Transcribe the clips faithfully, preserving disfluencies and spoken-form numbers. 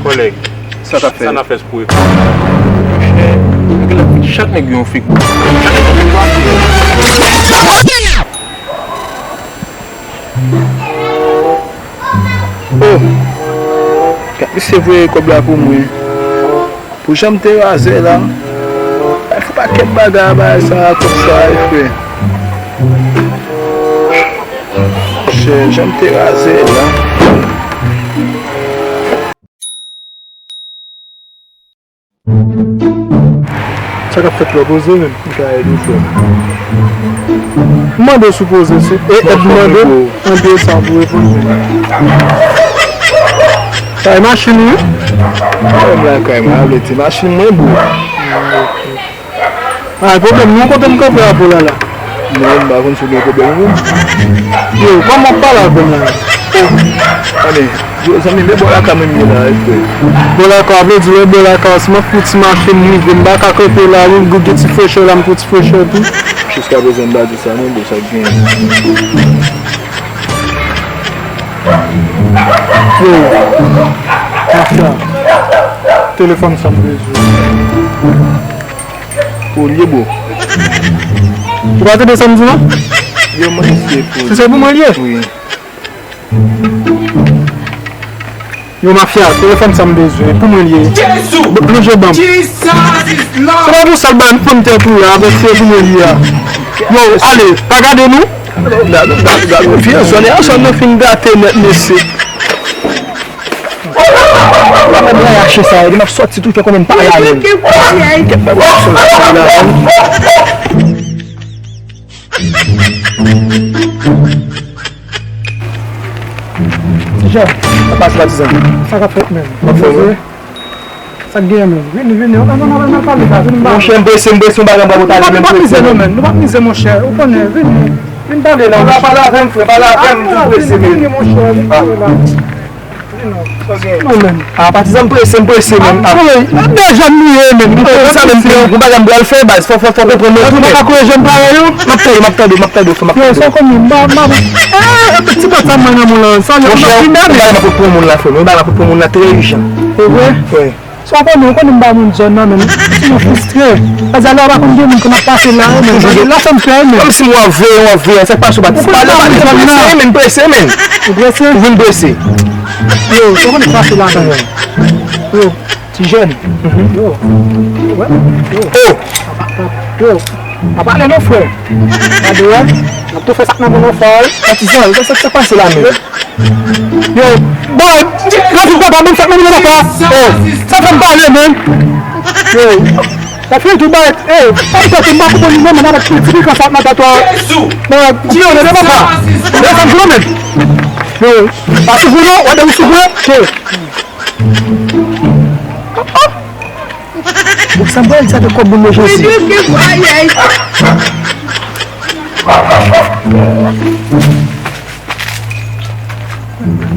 Kòlèg, sa n ap fè? Sa n ap fè pou reponn? Monchè, gen lè m fin chak nèg yon fik. Chak nèg yon fik. Oh! Gad misye voye kòb la pou mwen. Pou jan m te razè la, ay, fè pakèt bagay a bagay sa a, kòb sa a, frè. Monchè, jan m te razè la. Sa k ap fèt la, poze menm, m ka ede w, frè. M mande w si w poze, se e, e m mande w, mande w sa pou reponn. Sa e machin ou ye? Mwen lakay mwen, a vle di machin mwen, bro. Ah, pwoblèm, non, kote m kanpe a pou la la? Non, m pa konn si w gen pwoblèm ou. Yo, kòman w ap pale avè m la? Tande, yo, zanmi, men bò lakay mwen m ye la, frè. Bò lakay, vle di, lè bò lakay, si m ap pran ti mache, m rive, m pa ka kanpe la, wi, m gen ti frechè la, m pran ti frechè tou. Jiskaprezan, m pa di sa, non, bro, sa k genyen. Yo, mafya, telefòn sa m bezwen. Ou li ye, bro? Ou pa tande sa m di w la? Yo, mwen se pou. Se pou mwen li ye? Wi. Yo, mafya, telefòn sa m bezwen, pou mwen li ye. Jezi! Plonje ban m. Jesus is Lord! Se pa pou sa l bay m fon tèt ou la, avèk se pou mwen li ye a. Yo, ale, pa gade nou. Gade, gade, gade, gade, fiyanse, zòn nan fin gate nèt, mesye. Mwen menm rache sa, yo, m ap sòti tou, fè konnen m pa la menm. Kèt bagay, m ap sòti la menm. Tijan, sa pase, patizan? Sa k ap fèt menm? Anfòm, wi. Sa k genyen menm? Vini, vini. Ann, ann, ann, ann pale la, vini m pale. Monchè, m prese, m prese, yon bagay m pral pote ale menm. Nou pa mize non menm, nou pa mize monchè. Ou konnen, vini. Vin pale la. Ou pa pale avè m, frè, pale avè m, m prese menm. Vini, monchè, vin pale la. Vini non. Non menm. Ah, patizan, m prese, m prese menm. Ah, wi, deja m ye menm. Ou konn sa menm, yon bagay m pral fè, baz, fò, fò, fò konprann mwen tou, men. Ou pa konnen jèn parèy ou? M ap tande, m ap tande, m ap tande, frè, m ap tande. Yo, sa w konn menm, ba, ba, eh, ti pèt sa m nan moun lan, sa, yo, m ap vin menm. Monchè, m pa nan pot pou moun la, frè, m pa nan pot pou moun la, trè ijan. Se vre? Wi. Sa w konnen, ou konnen m pa moun zòn nan, men m timoun fristre. Pase alò, pa konn gen moun k ap pase la, men la fè m pè, men. Kòmsi w ap veye, w ap veye, sa k pase w pa di. Pale, pale, m prese, men, m prese, men. Ou prese? Ou vin prese. Yo, sa w konnen k pase la, kanmenm. Yo, ti jèn. Yo. Wè, yo. Oh! Yo, pa pale non, frè. Gade, wè. N ap tou fè sa k nan men nou, frè. Patizan, sa k pase la, men? Yo, bon, rejou papa, menm sa k nan men papa. Oh, sa fè m pale, menm. Yo, sa fè tou bay, eh, pa m tèt, m pa konprann, menm, nan ti pikan sa nan tèt ou. Bon, ti yo, nan papa. Yo, sa m di nou, menm. Yo, pa soufri non, wè de ou soufri. Yo. Bon, sa m pral di sa de kòb moun manje osi.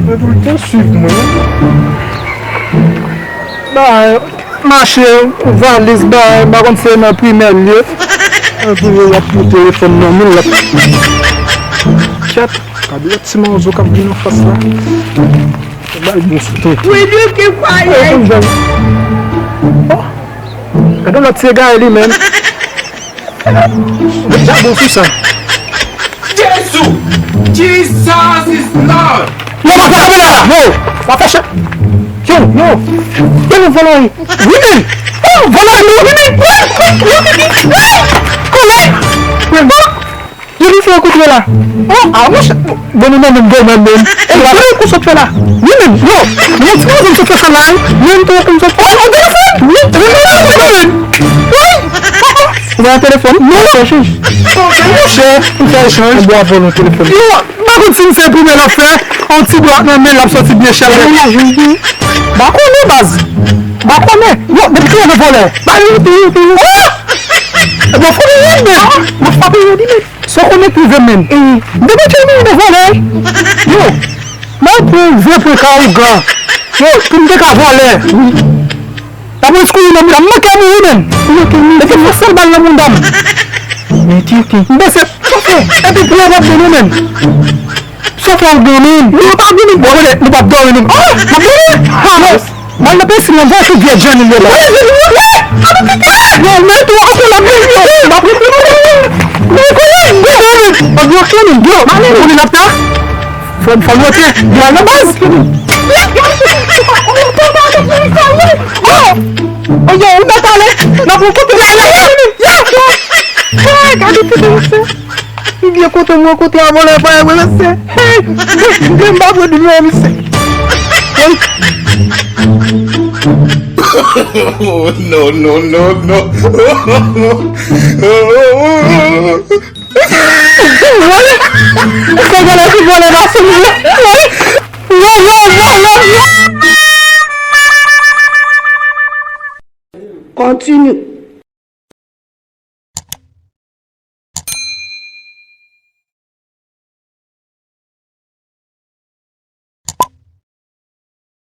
Men pou l te swiv mwen. Bay, mache, valiz, bay, m pa konn se nan primè l ye. Epi yo ap pran telefòn nan men l, l ap. Kèt, gade yon ti manzo k ap vin anfas la. Bay bon sou tèt. Wi, di ki fwaye. Oh, gade yon lòt ti egare li menm. Deja bon sou sa. Jezi! Jesus is Lord! Yo, w ap fè sa la! Yo! W ap fè chè! Yo, yo! Yo, nou vòlò ye! Wi, men! Oh, vòlò ye, men! Wi, men! Wi, wi, wi, wi! Kòlè! Wi, men! Yo vin fè yon kout la. Oh, ah, monchè. Bon, nou nan menm domèn menm. E, gade yon kou sot fè la. Wi, menm, yo. Yon ti manzè sot fè sa la, wi. Yon tou kou sot fè. Oh, yon telefòn. Wi, wi, wi, wi, wi. Wi. Ou gen yon telefòn? Non. Fè echanj. Monchè, ou fè echanj. Ou bon avè yon telefòn. Yo, m pa konn si m se premye l ap fè. Yon ti dwa nan men l ap soti byen chè. Yon lajan tou. M pa konnen baz. M pa konnen. Yo, depi ki lè vòlè? Ba li tou, tou. Oh! E bon, fò li menm. M ap frape yo, li menm. Sa w konnen k rive menm? M te mete m nan vòlè. Yo, m al pran vye pwen ka ougan. Yo, pou m te ka vòlè. Wi. T ap riske nan mouda, m manke mouri menm. Ou manke mouri? Epi yon sèl bal nan mouda m. Men tenten. M panse, epi pran vòt de nou menm. Sa fè w granmoun? Nou pa granmoun, bon, nou p ap dòmi, nou. Oh, m ap dòmi! Mwen nan pesi nan vòch ou vyè Johnny yo la. Vyè Johnny yo? Yo, men tou, antre la, men yo, m ap rete. Men konnen, granmoun, yo, m ap ta. Fò, fò nou antre. Yo, nan baz. Oh! Oh, yo, ou mèt ale. N ap rankontre la, la, la. Yo, yo. Hey, gade ki de misye. Li byen kontan m rankontre a vòlè pa e mwen mesye. Hey, m pa vle di non misye. Hey. Oh, no, no, no, no. Vòlè. Sa vòlè ki vòlè nan fim. Hey. Non, non, non, non, non. Continue.